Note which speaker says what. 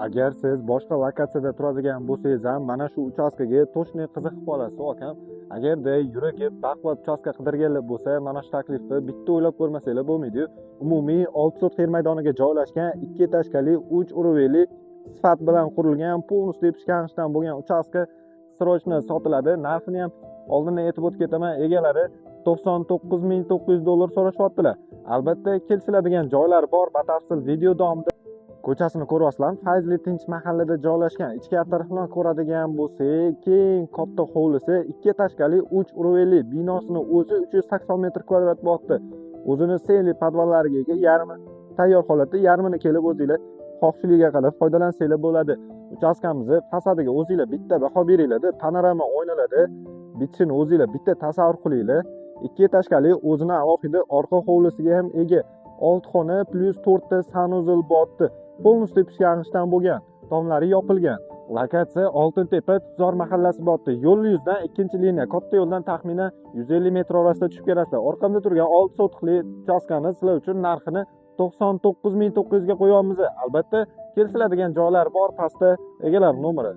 Speaker 1: Agar siz boshqa lokatsiyada turadigan bo'lsangiz ham, mana shu uchastkaga точно qiziqib qolasiz, akam. Agarda yuragi baquvvat uchastka qidirganlar bo'lsa, mana shu taklifni bitta o'ylab ko'rmasanglar bo'lmaydi. Umumiy 6 sotix yer maydoniga joylashgan 2 этажка li, 3 уровень li, sifat bilan qurilgan, полностью pishgan g'ishtdan bo'lgan uchastka срочно sotiladi. Narxini ham oldindan aytib o'tib ketaman, egalari 99 900 dollar so'rashyaptilar. Albatta kelishiladigan joylar bor, batafsil video davomida. Ko'chasini ko'ryapsizlarmi? Fayzli, tinch mahallada joylashgan. Ichkari tarafdan ko'radigan bo'lsak, keng, katta hovlisi, 2 этажка li, 3 уровень li binosini o'zi 380 metr kvadrat bo'lyapti. O'zini seli podvallariga ega, yarmi tayyor holatda, yarmini kelib o'zinglar xohishligiga qarab foydalansanglar bo'ladi. Uchastkamizni fasadiga o'zinglar bitta baho beringlar. Panorama oynalarda bitishini o'zinglar bitta tasavvur qilinglar. 2 этажка li, o'zini alohida orqa hovlisiga ham ega. 6 xona plyus 4 ta санузел bo'lyapti. Полностью pishgan g'ishtdan bo'lgan, tomlari yopilgan. Lokatsiya Oltintepa, Tutzor mahallasi bo'lyapti. Yo'l yuzdan ikkinchi liniya, katta yo'ldan taxminan 150 metr orasida tushib kelasizlar. Orqamda turgan 6 sotixli uchastkani sizlar uchun narxini 99 900 ga qo'yyapmiz. Albatta kelishiladigan joylar bor, pastda egalar nomeri.